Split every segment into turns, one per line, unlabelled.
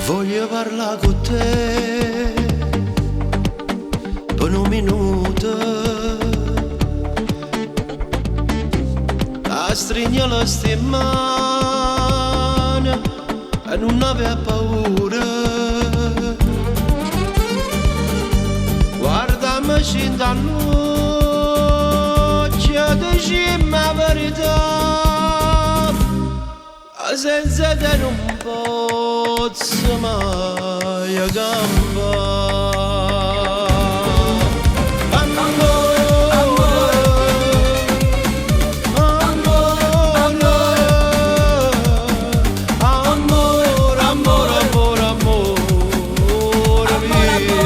Voglio parlà cu te pe nu minuto. Astrignala sti mani e nun avè paura. Guardami dint' all'uocchie, dicimm' 'a verità. Senza te nun pozzo maje campà. Ammore, ammore, ammore, ammore, ammore, ammore mio.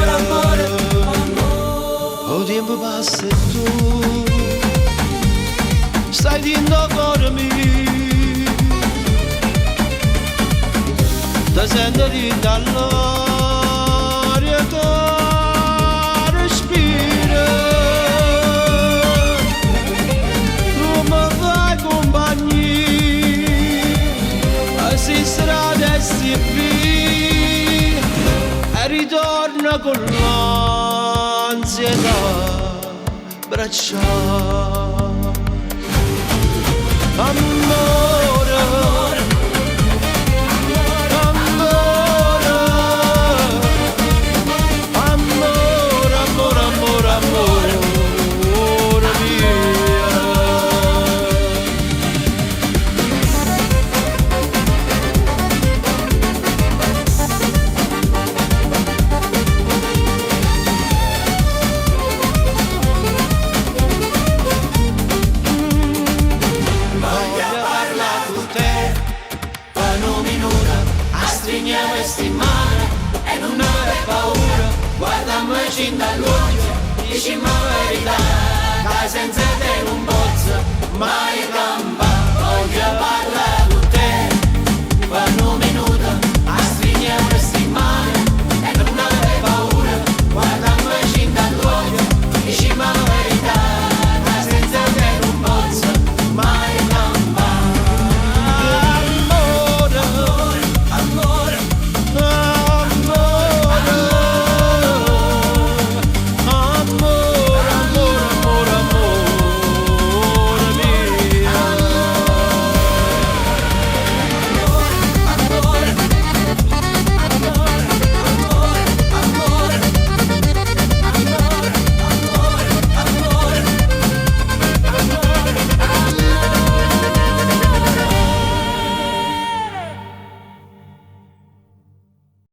'O tiempo passa e tu stai dint' 'o core mio. Te sento dint' all'aria che respiro. Tu me fai compagnia, 'sti strade e 'sti vie, e ritorno con l'ansietà abbraccià. Ammore, ammore, ammore, ammore, ammore, ammore mio. Voglio parlà cu te pe nu minuto, astrigneme sti mani e nun avè paura, guardami dint' all'uocchie, dicimm' 'a verità, ca senza te nun pozzo maje campà. Voglio parlà.